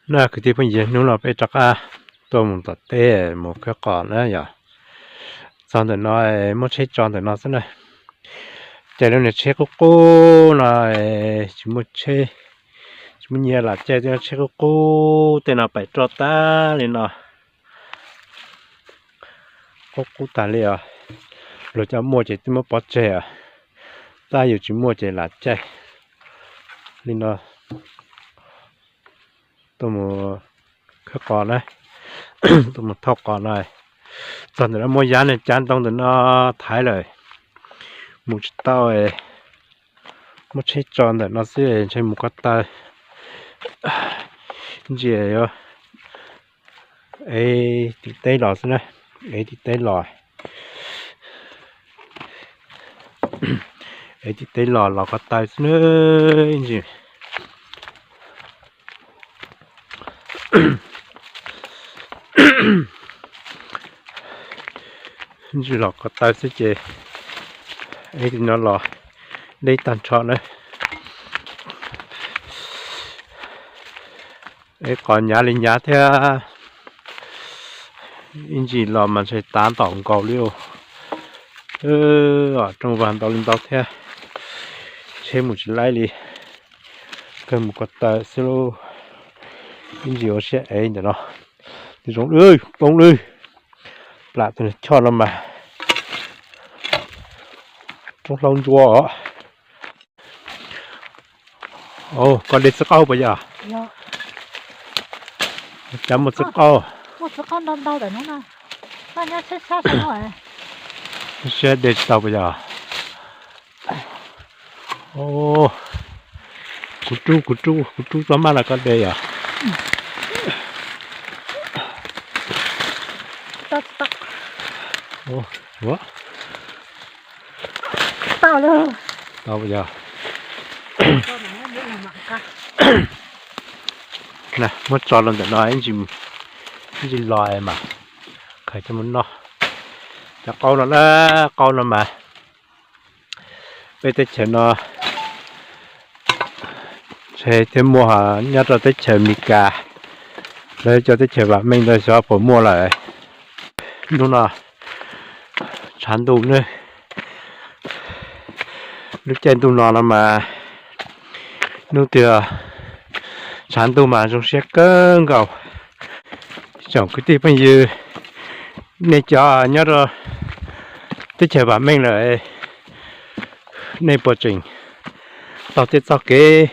Na kwv tij phooj ywg, hnub no peb rov qab tuaj mus tom teb mus khawb qos na yom. Txog ntawm no muab tsheb tso ntawm no xwb na. Ces lub niag tsheb qub qub no tsis muaj tsheb, tsis muaj nyiaj lam caij tej tsheb qub qub tej no pais roj tag li no. Qub qub tag li os. Luag cov muaj ces twb muab pov tseg os. Tab yus tsis muaj ces lam caij li no tuaj mus khawb qos na, tuaj mus thauj qos no. Txog ntawm no muaj yab niag cab ntoo ntawm no thaiv lawm, mus tsis tau, muab tsheb tso ntawm no xwb ntshe mus ko taw. Ntsia yuav ev tim teb los xwb na, ev tim teb los, ev tim teb los los ko taw xwb na. Ntsia ntsis los ko taw xwb ces ev tim no los deb tag nrho na. Ev qos hnyav li hnyav thiab, ib ntsis los mas ntshe tav ntom nkaus li. Rooj vag ntau li ntau thiab, tsheb mus tsis laib li, kawg mus ko taw xwb lauj. Ib ntsis ua siab ev ntawm no, zoo poob lwj, plam tus choj no mas roob hlaub ntsuab os. Koj de txiv qaub puas yog? Cas muaj txiv qaub? Siab de tsis tau puas yog? Kuv rub, kuv rub, kuv rub txoj maj los koj de yog? Tau yog. Muab tso los ntawm no ib ntsis los mas khaws coj mus noj. Cov qaub no na, qaub no mas peb teb chaws no ntshe thiaj muaj, nyob rau teb chaws Amelikas, lawv cov teb chaws vam meej ntawd xyov puas muaj lawm. Hnub no tshav ntuj ne, lub caij ntuj no no mas hnub twg tshav ntuj mas zoo siab kawg nkaus. Tsoom kwv tij phooj ywg, nej cov nyob rau teb chaws vam meej lawm, nej puas tseem taug tej txoj kev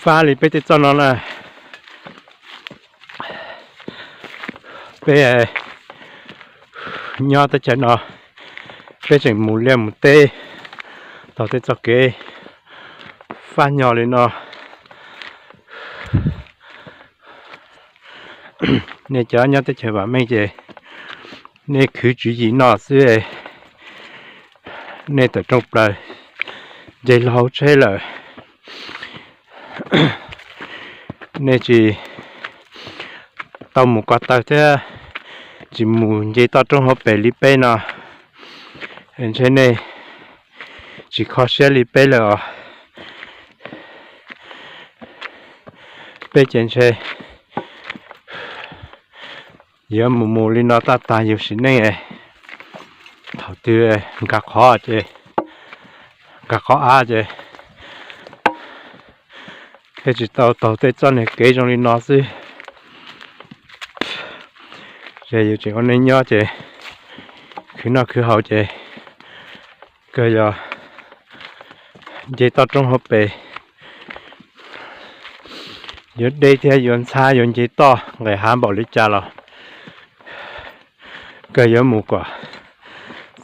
fab li peb tej txoj no na? Peb nyob teb chaws no, peb tseem mus liaj mus teb, taug tej txoj kev fab nyo li no. Nej cov nyob teb chaws vam meej ces nej khwv tswv yim noj xwb, nej tawm rooj plaws nce hlo hauv tsheb lawm, nej tsis tau mus ko taw thiab, tsis mus nce toj roob hauv pes li peb no, ntshe nej tsis kho siab li peb lawm os. Peb ces ntshe yuav mus mus li no tab tag yus sim neej. Thaum twg nkag qhov ces, nkag qhov av ces thiaj tsis tau taug tej txoj niag kev zoo li no xwb. Ces yus tseem ua neej nyob ces khwv noj khwv haus ces kawg yog nce toj roob hauv pes, yuav deb thiab yuav ntxhab yuav nce toj nqes hav npaum li cas los kawg yuav mus kom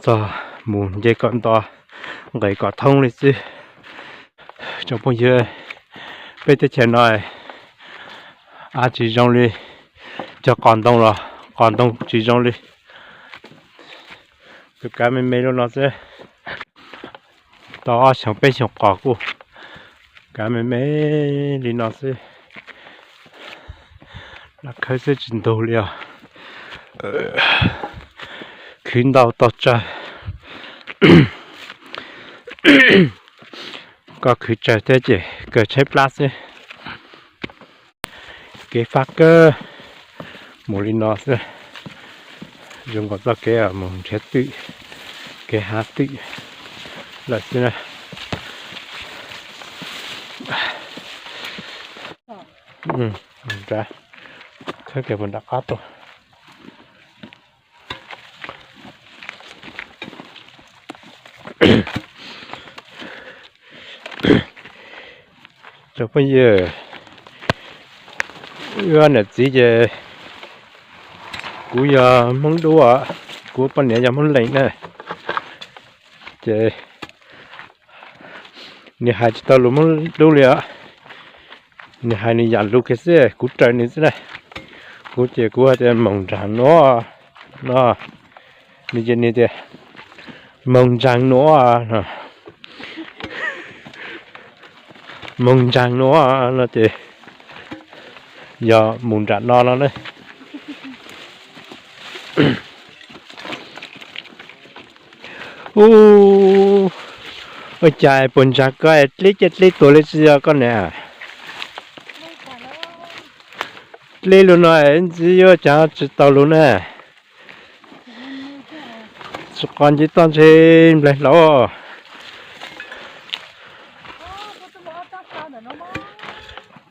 txog, mus nce kom nto, nqes kom thoob li xwb. Tsoom phooj ywg, peb teb chaws no av tsis zoo li cov qos ntoo los qos ntoo tsis zoo li. Tus kav me me li no xwb, tau ob xyoos peb xyoos qos kuj kav me me li no xwb. Lam khawb xwb tsis ntug li os. Khwv ntau tau tsawg, koj khwv tsawg thiab ces kawg tshaib plab xwb. Kev fab kawg, mus li no xwb. Zoo nkaus txoj kev mus nrhiav twm, kev hav twm lawm xwb na. Khawb kiag puag nram qab tuaj. Cov phooj ywg, wb niam txiv ces kuv yog Hmoob Dub, kuv poj niam yog Hmoob Lees na. Ces nws hais tsis tau lus Hmoob Dub li os. Nws hais nws yam lus kiag xwb, kuv raws nws xwb na. Kuv ces kuv hais tias moos nraag nuav no, nws ces nws tias moos ntsaag nuav no. Moos ntsaag nuav no ces yog mus nram no no na. Ua cas puas ntsaag koj dleb caij dleb tuag li tsi yog koj ne? Dleb lug no ntxiv yuav cas tsis tau lug na. Tsis qos nce toj ntshe nplaig hlauv.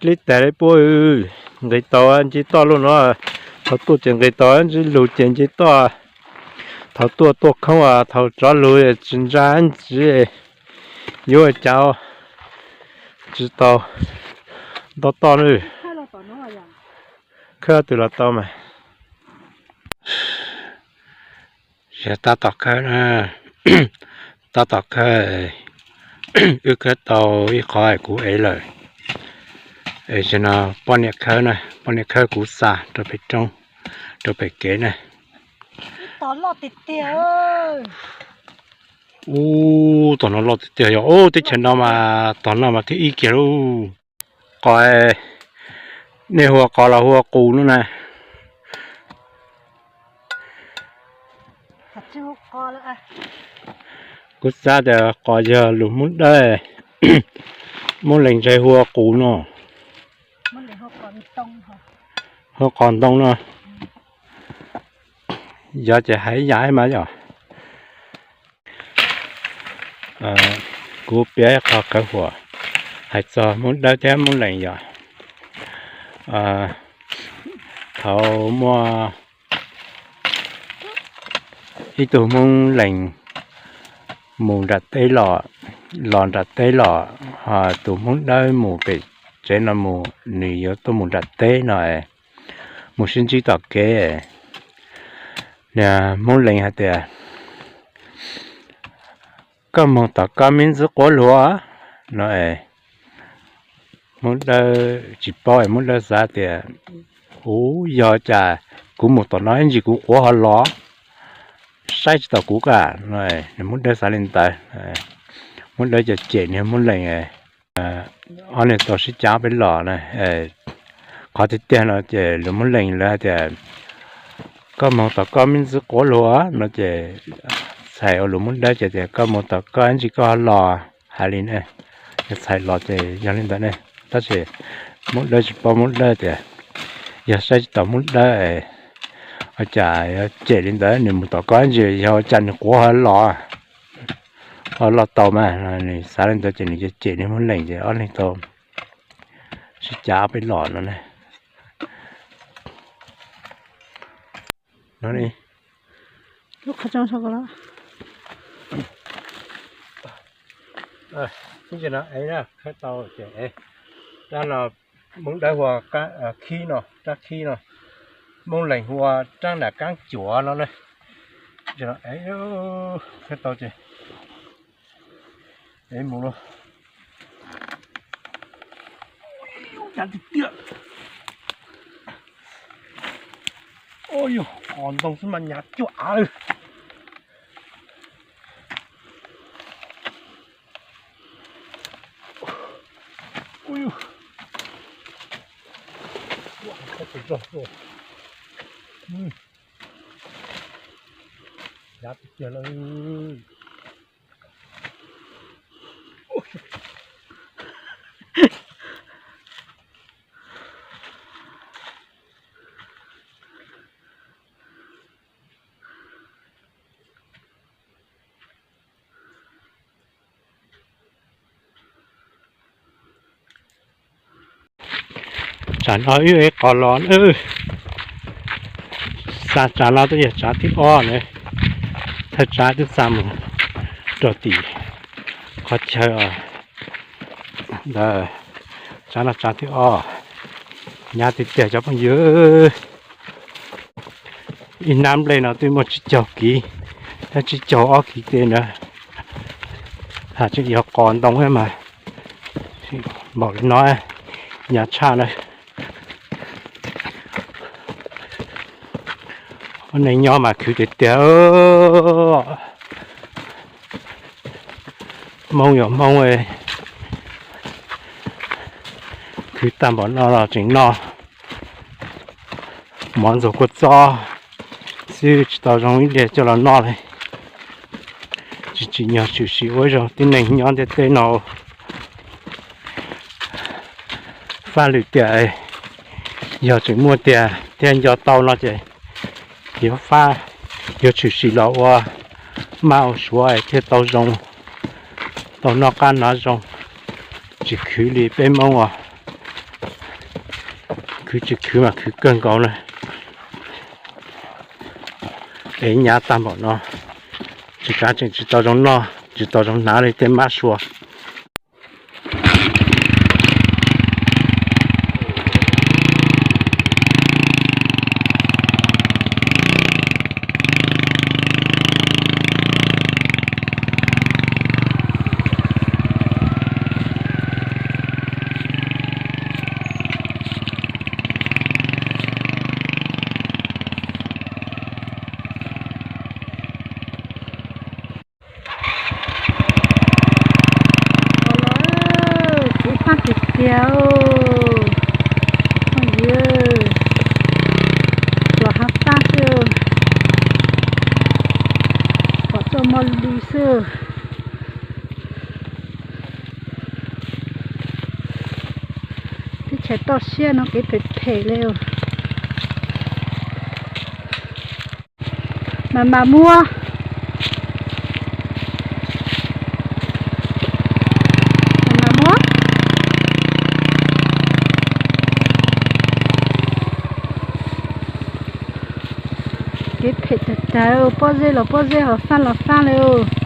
Dleb tag li puab, nqis tau nce toj lug no. Thaum tuaj ces nqis tau ntsib lug ces nce toj. Thaum tuaj tuaj khoob, thaum rov lug tsis ntsa ntxiv. Yuav ua cas tsis tau nto toj na. Khawb twg los tau mas. Tab tom khawb na, tab tom khawb, wb khawb tau ib qho kuv ev lawm. Es no poj niam khawb na, poj niam khawb kuv xa rau pem roob, rau pem kev na. Ub, tom no loj tiag tiag, yog ub teb chaws no mas tom no mas thib ib kiag lauj. Qos, nej hu ua qos los hu ua qus no na? Kuv xav tias qos yog lus Hmoob Dawb, Hmoob Lees ntshe hu ua qus no, hu ua qos ntoo no. Yog ces hais ib yam mas yog. Kuv piav ib qho khawv huam hais txog Hmoob Dawb thiab Hmoob Lees yog, thaum muaj ib tug Hmoob Lees mus nram teb los, los nram teb los, tus Hmoob Dawb mus pem tsev no mus, nws yuav tuaj mus nram teb no, mus sib ntsib tom kev. Niag Hmoob Lees hais tias, koj moog tom koj me ntxwg quav luag no. Hmoob Dawb tsis paub, Hmoob Dawb xav tias, ub, yog cas kuv mus tom no ib ntsis kuv quav ho los, saib tsis taus kuv koj no. Hmoob Dawb xav li ntawd, Hmoob Dawb cem cem niag Hmoob Lees. Ob niag tau sib cav peb los na. Qhov tiag tiag no ces lus Hmoob Lees lawv hais tias, koj moog tom koj me ntxwg quav luag no ces txhais ua lus Hmoob Dawb ces tias koj moog tom koj ib ntsis koj ho los hais li ne. Txhais los ces yog li ntawd ne. Tab sis Hmoob Dawb tsis paub, Hmoob Dawb tias yog saib tsis taus Hmoob Dawb, ua cas yuav cem li ntawd, nws mus tom koj ib ntsis yog ua cas nws quav ho los, ho los tau mas. Nws xav li ntawd ces nws cem cem niag Hmoob Lees ces ob leeg tau sib cav peb los no ne. Khawb tau ces, rab no Hmoob Dawb hu ua khib no, rab khib no, Hmoob Lees hu ua rab nram kaab cuav no na. Khawb tau ces, mus lauj. Cas tiag tiag. Ua yog qos ntoo xwb mas hnyav cuaj av lawm. Ua yog, ua, ua, hnyav tiag tiag lawm. Tsam no wb ib qho los, xa tsav no twb yog tsav thib ob na. Thawj tsav twb xa mus rau tim qhov chaw ntawd. Tsav no tsav thib ob, hnyav tiag tiag cov phooj ywg. Ib hnab nplej no twb muaj tsib caug kiv, thiab tsib caug ob kiv tej na. Hais tseem yog qos ntoo mas npaum li no, hnyav tshaj na. Ua neej nyob mas khwv tiag tiag. Hmoob yog Hmoob, khwv tag npaum no los tseem noj mov ntxuag kua txob xwb, tsis tau zoo ib diav coj los noj li. Tsis tsim nyog tshwm sim ua ib zaug tib neeg nyob ntiaj teb no. Faj lwm tiam, yog tseem muaj tiag thiab nco tau no ces yuav faj, yuav tshwm sim los ua maj ua suav thiaj tau zoo, tau noj qab hnav zoo. Tsis khwv li peb Hmoob os, khwv tsis khwv mas khwv kawg nkaus na. Es hnyav tag npaum no, tsis kav tseem tsis tau zoo noj tsis tau zoo hnav li tej mab sua. Kuv faj tiag tiag, phooj ywg, los hav faj xwb, pom txoj mo li xwb. Teb chaws toj siab no kev phem phem li. Mas mas muab, mas mas muab. Kev phem tag tag, pob zeb los pob zeb, hauv fab los fab li.